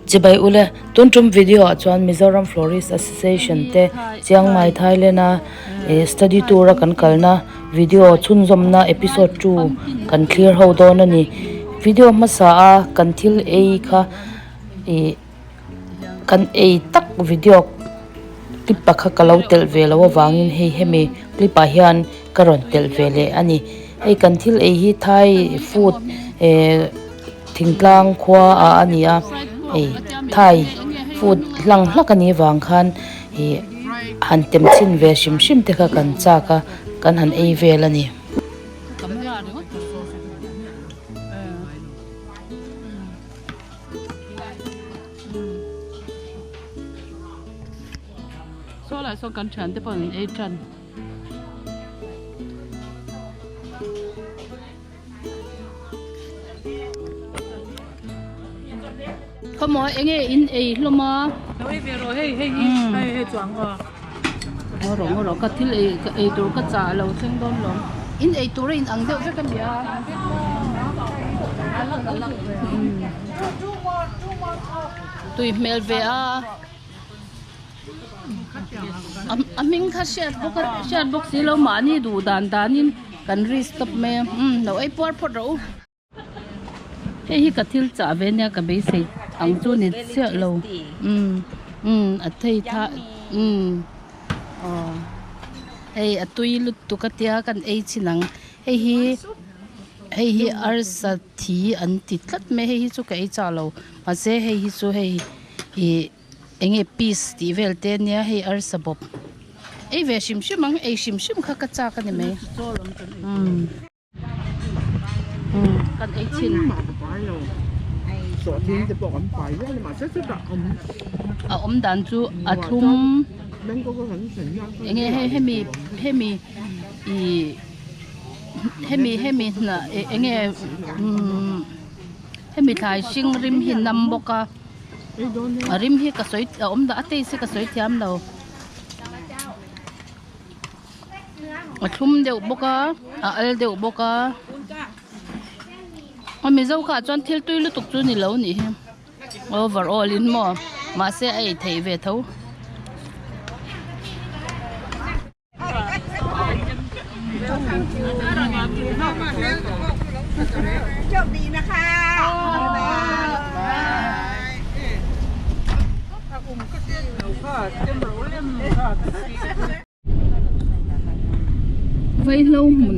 Chibai ule, tun tum video ah chuan Mizoram Florist Association te Chiang Mai Thailand a study tour a kan kalna video chhunzawmna episode 2 kan thlir ho dawn a ni. Video hmasa a kan thil ei kha ih kan ei tak video clip ah kha ka lo telh ve loh avangin hei hemi clip ah hian ka rawn telh ve leh a ni. Hei kan thil ei hi Thai food eh thingtlang khua ah a ni a hei Thai food hlang hlak a nih vang khan ih han tem chhin ve hrim hrim te kha kan chak a kan han ei vel a ni. Saw lai sawn kan thian te pawh an ei tan. Khawmaw enge in ei hlawm a. Lo ei ve rawh hei hei hi hei hei chuang aw. Ngaw rawh ngaw rawh ka thil ei ka ei tur ka chah lo thleng dawn lo. In ei tur a in ang deuh vek a nia. Tui hmel ve a. A hming kha hriat bawk a hriat bawk si lo mahni duh dan danin kan risk tawp mai a umm lo ei puar phawt rawh u. Hei hi ka thil chah ve nia ka beisei ang chu ni chiah lo umm umm a thei tha umm aw hei a tui lutuk a tia kan ei chin ang hei hi hei hi arsa thi an ti tlat mai hei hi chu ka ei chah lo mahse hei hi chu hei ih. Eng nge peace tih vel te ania hei arsa bawp ei ve hrim hrim ang ei hrim hrim kha ka chak a ni mai umm umm kan ei chhin a awm dan chu a thlum eng nge hei hemi hemi ih hemi hemi hnah eng nge umm hemi thlai hring rim hi nam bawk a. A rim hi ka sawi a awm dah a taste hi ka sawi thiam lo a thlum deuh bawk a a al deuh bawk a a mizo kha chuan thil tui lutuk chu ni lo nih hi over all in maw mahse a ei theih ve tho. Vaihlo hmun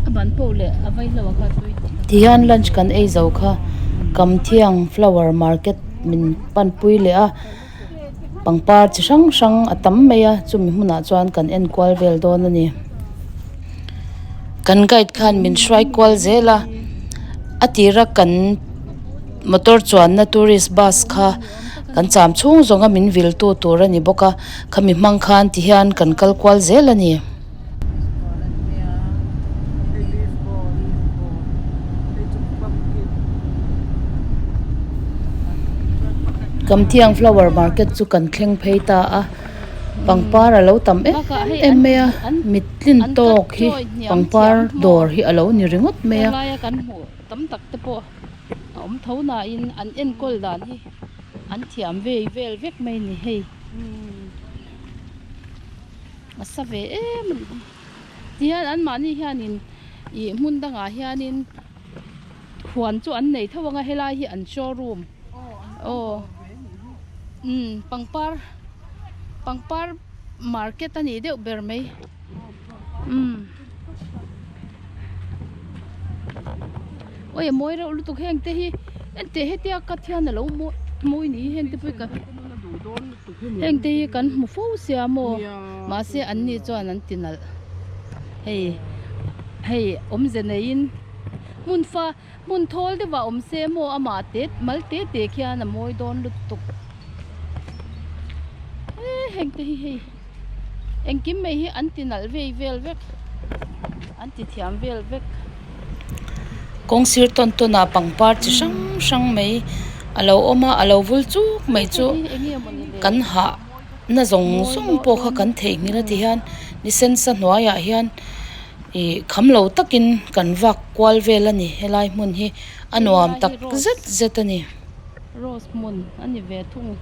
a ban pawh leh a vaihlo ah kha tui Tihian lunch kan ei zo kha Kamthiang flower market min panpui leh a pangpar chi hrang hrang a tam mai a chumi hmunah chuan kan en kual vel dawn a ni. Kan guide khan min hruai kual zel a a tira kan motor chuanna tourist bus kha kan cham chhung zawnga min vil tu tur a ni bawk a khami hmang khan tihian kan kal kual zel a ni. Kamthiang flower market chu kan thleng phei ta a pangpar a lo tam em em mai a mit tlin tawk hi pangpar dawr hi a lo ni ringawt mai a. Helaia kan hmuh tam tak te pawh a awm tho nain an enkawl dan hi an thiam vei vel vek mai a ni hei. A sa ve em a ni tihian an mahni hianin ih hmun dangah hianin huan chu an nei tho ang a helai hi an showroom aw umm pangpar pangpar market a nih deuh ber mai umm awi a mawi reuh lutuk heng te hi enteh hetia cut hian alo mawi mawi ni heng te pawh hi ka. Heng te hi kan hmu fo sia maw mahse an ni chuan an ti nalh hei hei awmze neiin hmun fa hmun thawl deuh ah awm se maw amah te mal te te khian a mawi dawn lutuk e heng te hi hei engkim mai hi an ti nalh vei vel vek an ti thiam vel vek. Kawng sir tawn tawn ah pangpar chi hrang hrang mai a lo awm a a lo vul chuk mai chu kan hah na zawng zawng pawh kha kan theihnghilh a ti hian ni sen sa hnuaiah hian. Ih kham lo takin kan vak kual vel a ni helai hmun hi a nuam tak zet zet a ni. Rose hmun a ni ve thung.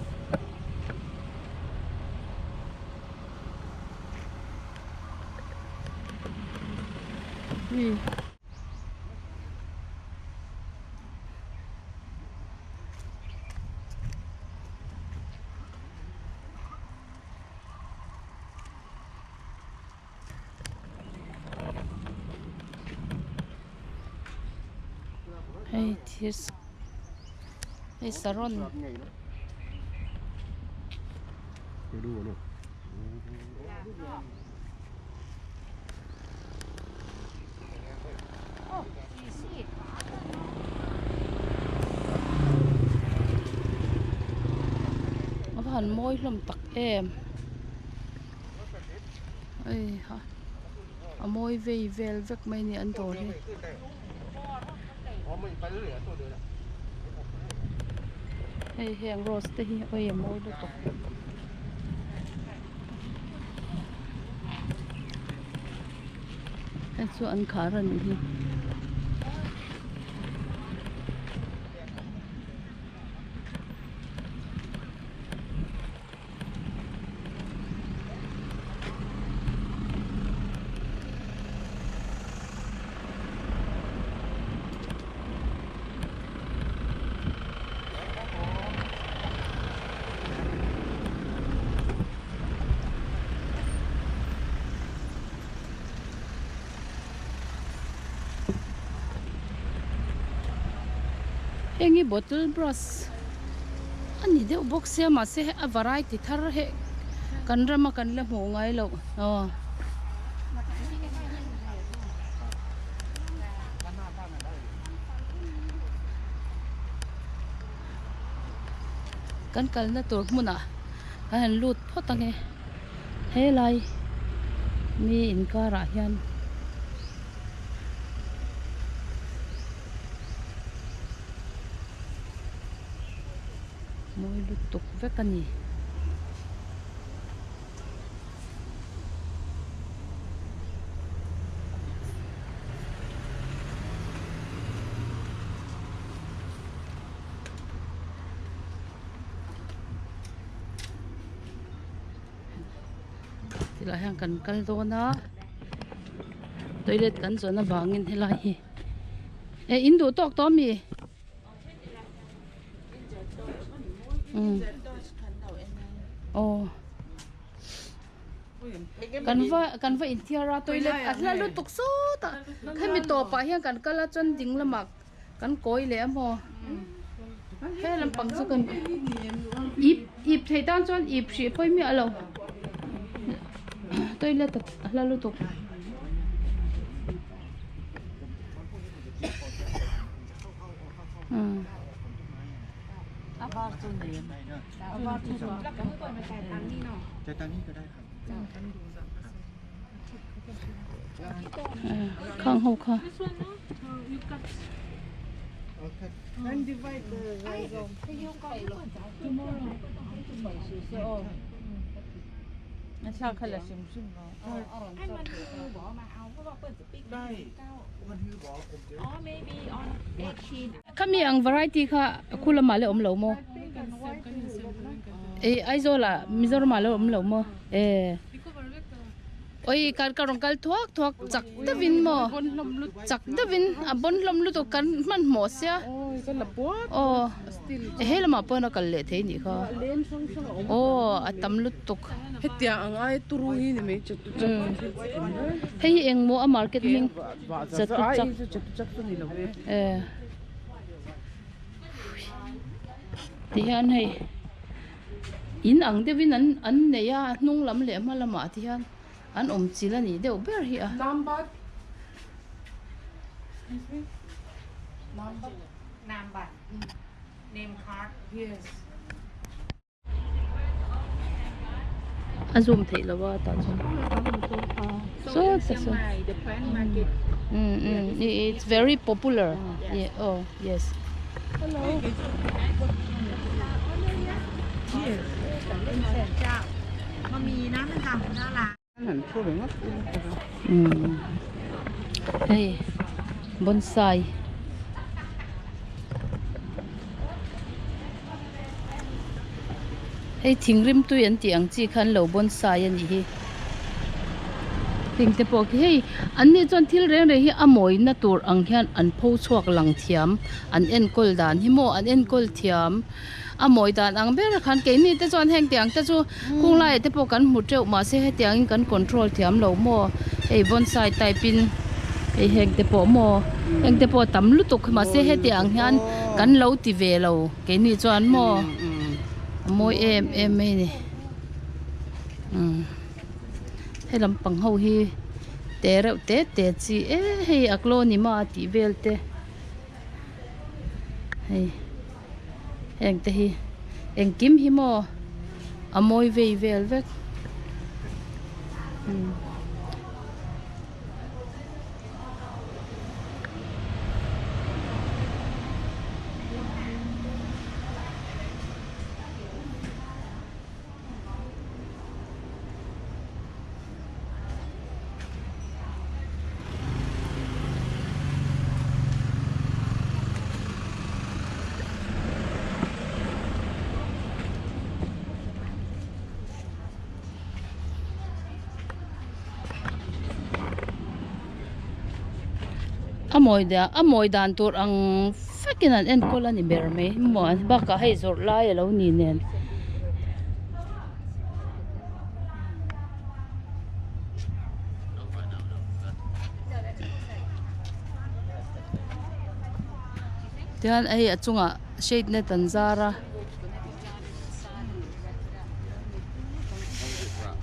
Hei thir hei saron a va han mawi hlawm tak em. Heiha a mawi vei vel vek mai a ni an dawr hi. Hei heng rose te hi oi a mawi lutuk. Hei chu an khar a nih hi. Heng hi bottle brush a ni deuh bawk sia mahse a variety thar heh kan rama kan la hmuh ngai loh aw. Kan kalna tur hmunah kan han lut phawt ang e helai mi inkarah hian. Mawi lutuk vek a ni. Tilai hian kan kal dawn a toilet kan zawn avangin helai hi eh in duh tawk tawh ami umm aw kan va kan va inthiar a toilet a hla lutuk sawtah hemi tawpah hian kan kal a chuan ding lamah Kan kawi leh a maw? He lampang chu kan ip ip theih tan chuan ip hrih pawi miah lo. Toilet a hla lutuk. Khang ho kha. Khami ang variety kha khu lamah la awm lo maw? Eh Aizawl ah Mizoram ah la awm lo maw? Eh. Oi kan ka rawn kal thuak thuak chak deuhin maw chak deuhin a bawn hlawm lutuk kan hmanhmawh sia aw he lamah pawh a kal leh thei nih kha aw a tam lutuk hetiang ang ai turu hi ni mai chatuchak hei hi engmaw a market hming chatuchak chatuchak chu ni lo e eh tihian hei. In ang deuhin an an nei a, a hnung lam leh hma lamah te hian an awm chilh a nih deuh ber hi a. A zoom theih lo a tah chuan saw ta saw it's very popular oh yes. Hei bonsai hei thing rimtui an tih ang chi kha an lo bonsai a nih hi heng te pawh khi hei an ni chuan thil reng reng hi a mawina tur ang hian an pho chhuak lang thiam an enkawl dan hi maw an enkawl thiam a mawi dan ang ber khan keini te chuan heng tiang te chu kung laiah te pawh kan hmu teuh mahse hetiangin kan control thiam lo maw hei bonsai type in hei heng te pawh maw heng te pawh tam lutuk mahse hetiang hian kan lo ti ve lo keini chuan maw a mawi em em mai a ni umm he lampang ho hi te reuh te te chi e hei a clone a tih vel te. Hei heng te hi engkim hi maw a mawi vei vel vek umm. A mawi dan a mawi dan tur ang vekin an enkawl a ni ber mai maw bakah hei zawrh lai a lo ni nen. Tihian hei a chungah shade net an zar a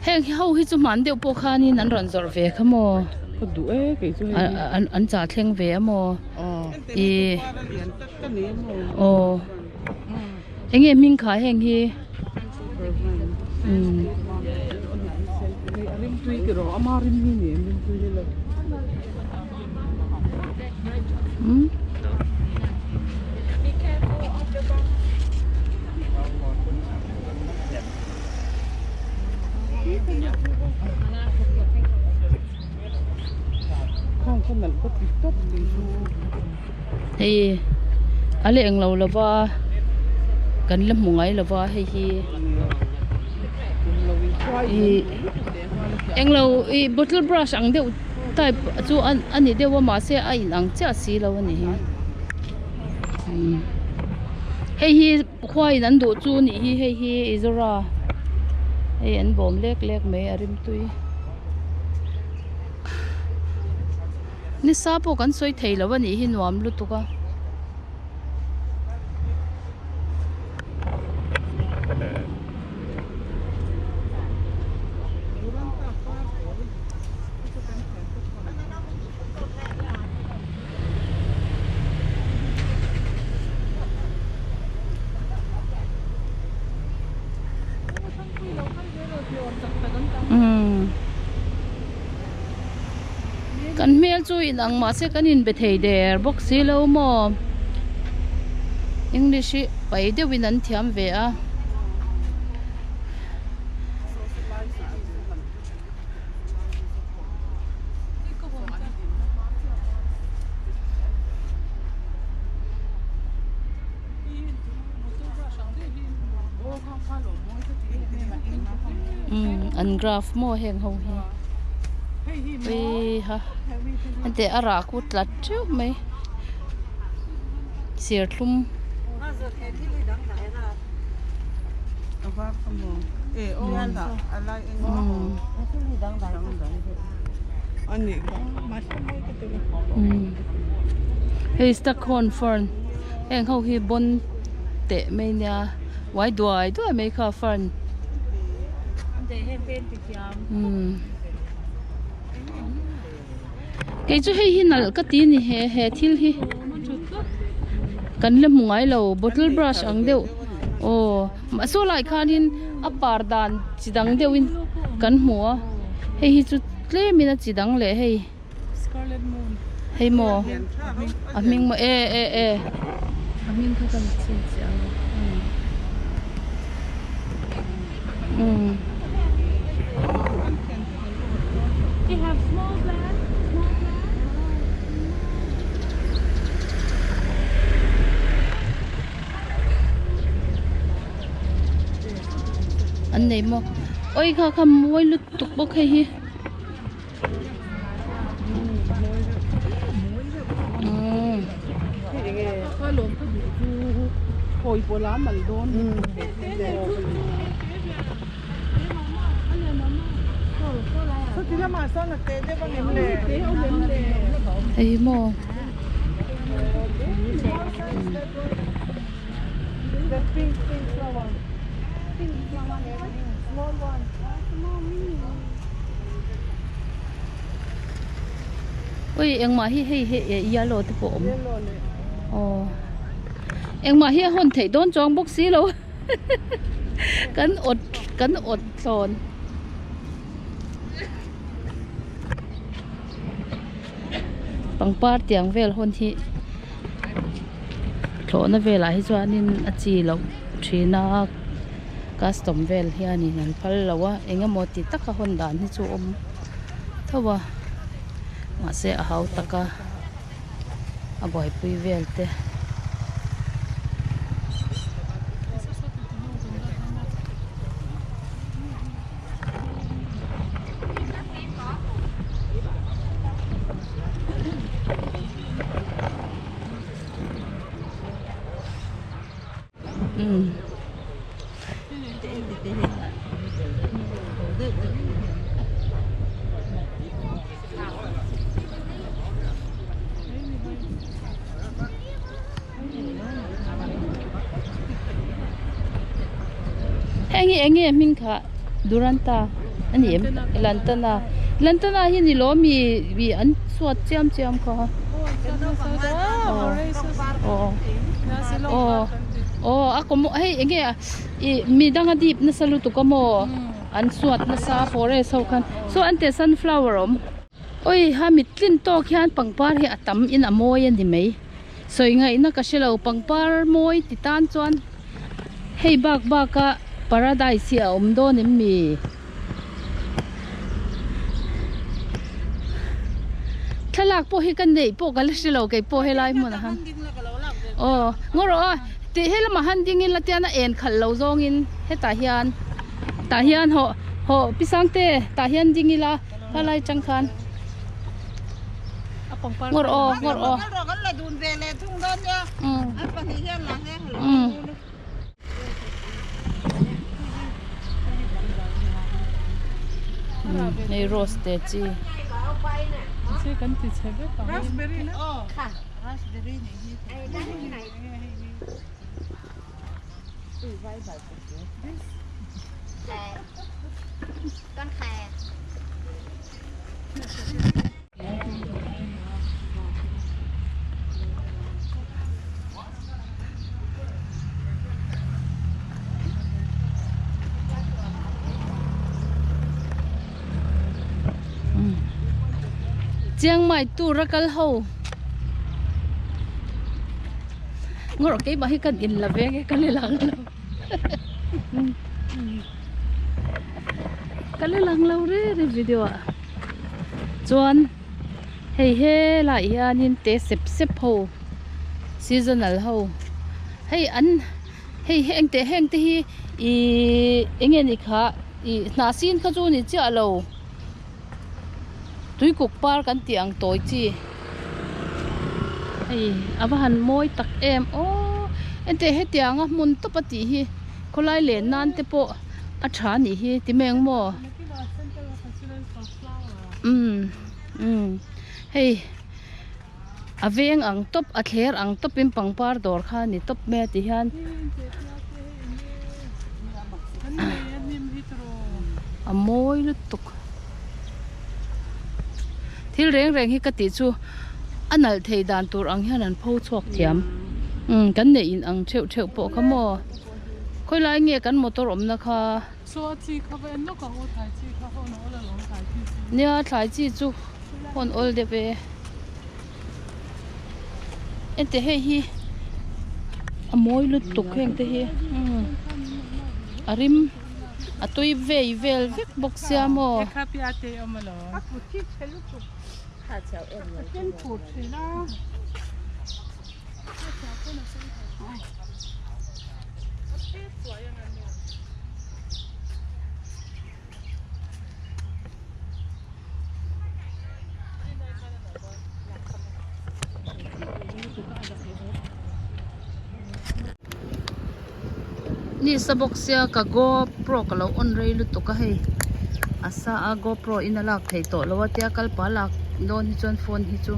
heng ho hi chu hman deuh pawh khanin an rawn zawrh ve kha maw Ka duh e kei chu hei hi an chah thleng ve a maw ih aw. Eng nge hming kha heng hi umm umm Hei a la englo lova kan la hmu ngai lova hei hi ih englo ih bottle brush ang deuh type chu a ni deuh a mahse a inang chiah si lo a ni hi hei hi khuaiin an duh chu a nih hi hei hi izora hei an bawm lek lek mai a rimtui. Nisa pawh kan sawi thei lo a nih hi nuam lutuk a. Umm kan hmel chu inang mahse kan inbe thei der bawk si lo maw english hi pai deuhin an thiam ve a. Umm an graph maw heng ho hi heiha heti a rah khu tlat teuh mai serthlum. Hei staghorn fern heng ho hi bawn teh mai nia uai duai duai mai kha fern umm kei chu hei hi nalh ka ti a ni he he thil hi kan la hmu ngai lo bottle brush ang deuh aw mahse saw lai khanin a par dan chi dang deuhin kan hmu a hei hi chu tlemin a chi dang leh hei. Hei maw a hming maw e e e a hming kha ka chhin chiah ang umm An nei maw? Oi kha kha mawi lutuk bawk hei hi. Hei hi maw? Ui engmah hi hei hi yellow te pawh a awm aw engmah hi a hawn theih dawn chuang bawk si lo kan awt kan awt thlawn. Pangpar tiang vel hawn hi thlawhna velah hi chuanin a chi loh thin a custom vel hianin an phal lo a eng emaw ti taka hawn dan hi chu a awm tho a mahse a hau tak a a buaipui vel te. Heng hi eng nge hming kha Duranta a ni em Lantana Lantana hi ni lawm mi mi an chhuat chiam chiam kha aw aw aw a kawm hei eng nge ih mi danga dip nasa lutuk a maw an chhuat nasa forest ho khan saw an teh sunflower a awm. Oi ha mit tlin tawk hian pangpar hi a tam in a mawi a ni mai. Sawi ngaihna ka hre lo pangpar mawi ti tan chuan hei bak bak a paradise hi a awm dawn em mi? Thlalak pawh hi ka neih pawh ka la hre lo kei pawh helai hmunah han aw ngaw rawh aw tih he lamah han ding ila tian a en khalh lo zawngin hetah hian tah hian hawh hawh pi sangte tah hian ding ila. Khalai chang khan ngawr aw ngawr aw hei rose te chi Chiang Mai tour a kal ho ngawrh keimah hi kan in la ve nge ka la lang lo ka la lang lo reng reng video ah chuan hei helaiah hianin te sep sep ho seasonal ho hei an hei heng teh heng te hi ihh eng nge ni kha ih hnah sin kha chu ni chiah lo. Tuikuk par kan tih ang tawi chi hei a va han mawi tak em aw enteh hetianga hmun tawp a tih hi khawlai len nan te pawh a tha a nih hi ti mai ang maw umm umm hei a veng ang tawp a thler ang tawp in pangpar dawr kha a ni tawp mai a ti hian a mawi lutuk thil reng reng hi ka tih chu a nalh thei dan tur ang hian an pho chhuak thiam umm kan neih in ang theuh theuh pawh kha maw khawilai nge kan motor awmna kha. Nia thlai chi chu hawn awl deuh e enteh hei hi a mawi lutuk heng te hi umm a rim a tui vei vel vek bawk sia maw. Ni sa bawk sia ka gopro ka lo on rei lutuk a hei a sa a gopro in a lak theih tawh lo a tia kal pah lak dawn hi chuan phone hi chu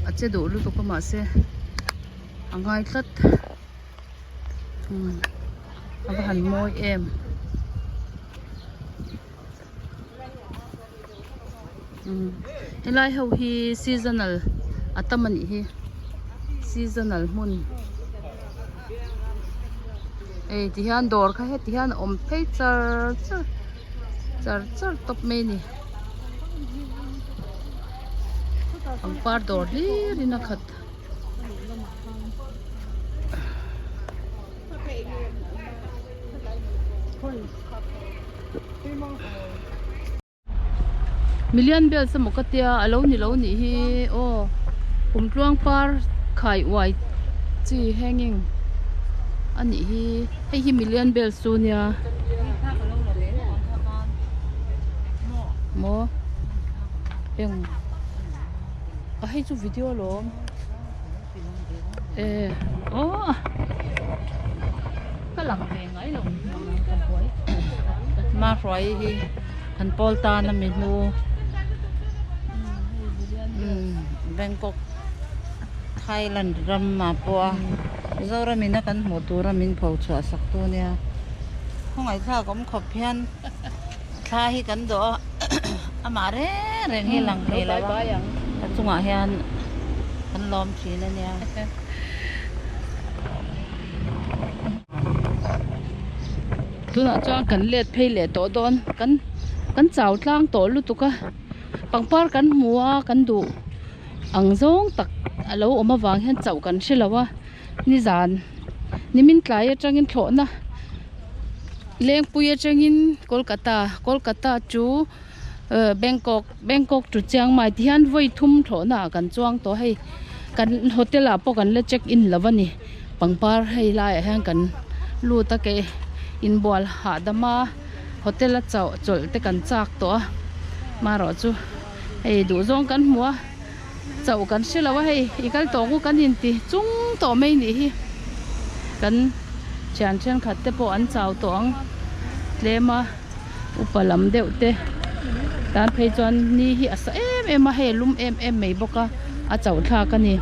a che duh lutuk a mahse a ngai tlat umm a va han mawi em. Helai ho hi seasonal a tam a nih hi seasonal hmun hei ti hian dawr kha heti hian a awm phei char char char char tawp mai a ni pangpar dawr hlir in a khat. Million bells emaw ka tia a lo ni lo nih hi aw kumtluang par khai uai chi hanging a nih hi hei hi million bells chu nia maw eng a hei chu video alawm e aw ka lang ve ngai lo ka buai Ma hruai hi an pawl tan a mi hnu Bangkok Thailand ram ah pawh a Mizoram in a kan hmuh tur a min pho chhuah sak tu nia khawngaihthlak awm khawp hian thla hi kan dawh a amah reng reng hi lang thei lo a a chungah hian kan lawm thin a nia. Tunah chuan kan let phei leh tawh dawn kan kan chau tlang tawh lutuk a pangpar kan hmu a kan duh ang zawng tak a lo awm avang hian chauh kan hre lo a nizan nimin tlai atangin thlawhna lengpui atangin Kolkata Kolkata chu ehh Bangkok Bangkok to Chiang Mai ti hian vawi thum thlawhna ah kan chuang tawh hei kan hotel ah pawh kan la check in lo a ni pangpar hei laiah hian kan lut a kei inbual hahdam a hotel a chauh chawlh te kan chak tawh a marawh chu hei duhzawng kan hmu a chauh kan hre lo a hei i kal tawh ang u kan inti chung tawh mai nih hi kan thian thenkhat te pawh an chau tawh ang tlem a. Upa lam deuh te tan phei chuan ni hi a sa em em a hei a lum em em mai bawk a a chauh thlak a ni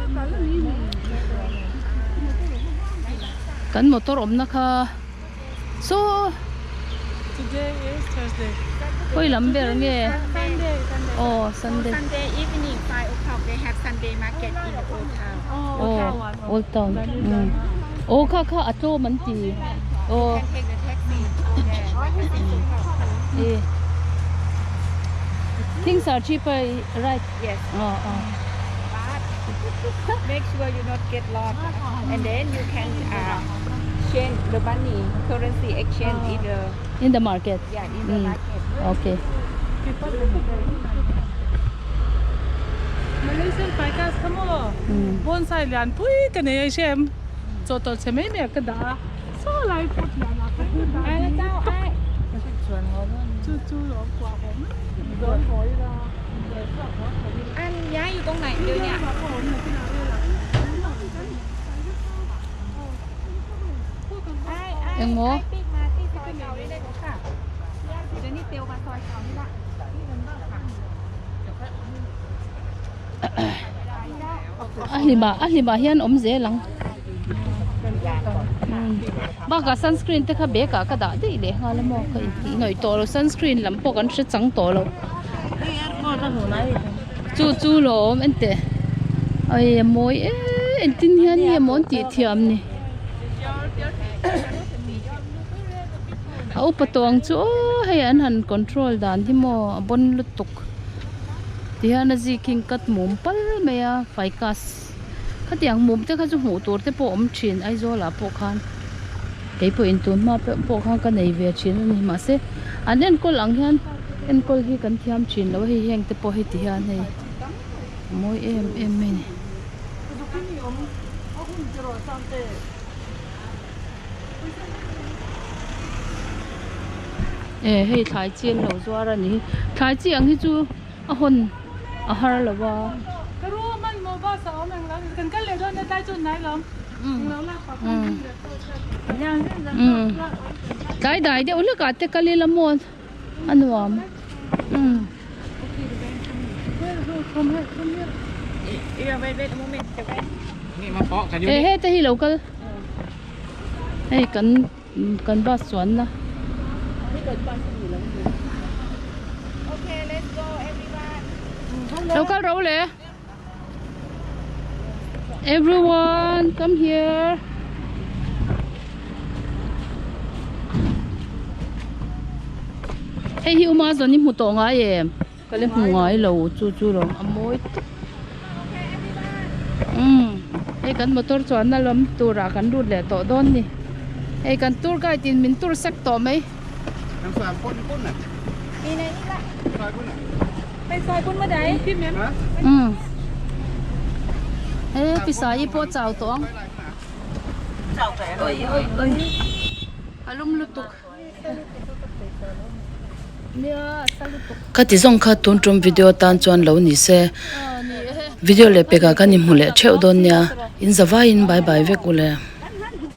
kan motor awmna kha saw khawi lam ber nge aw sunday aw old town aw kha kha a tlawm an ti aw. Things are cheaper right? Yes. Oh, oh. But make sure you not get lost, and then you can change the money, currency exchange in the In the market. yeah in the market. Okay. Malaysian Ficus kha maw bonsai lian pui ka nei a i hria em chawhtawlh chhe mai mai ah ka dah a saw lai pot lian ah khan ka dah a ni chu chu lawm kuah awm dawn haw ila India lamah pawh a awm nakin ah velah Engmaw? A hlimah a hlimah hian awm zel ang bakah sunscreen te kha bag ah ka dah daih leh nghal a maw ka inhnawih tawh lo sunscreen lam pawh kan hre chang tawh lo chu chu lawm enteh ai a mawi em engtin hian nge maw an tih thiam ni a upa tawh ang chu aw hei an han control dan hi maw a bawn lutuk. Tihian a zik hi an cut mum pal mai a ficus khatiang mum te kha chu hmuh tur te pawh a awm thin Aizawl ah pawh khan keipawh in tun hma pawh khan ka nei ve thin a ni mahse an enkawl ang hian enkawl hi kan thiam thin lo a hei heng te pawh hei ti hian hei a mawi em em mai a ni. E hei thlai chi an lo zuar a ni thlai chi ang hi chu a hawn a har lo a. Um tlai dai deuh hlek ah te kal ila maw a nuam um. E heta hi lo kal hei kan kan bus chuan na. Lo kal ro le. Everyone come here. Hei hi uma zawn i hmu tawh ngai em? Ka la hmu ngai lo chu chu lo a mawi tak. Umm hei kan motor chuanna lam turah kan lut leh tawh dawn ni. Hei kan tour guide in min tour sek tawh mai. Umm he pisa hi pawh chau tawh ang. Oi oi oi a lum lutuk. Ka ti zawng kha tun tum video tan chuan lo ni se video leh pekah kan inhmu leh theuh dawn nia in zavaiin bye bye vek u le.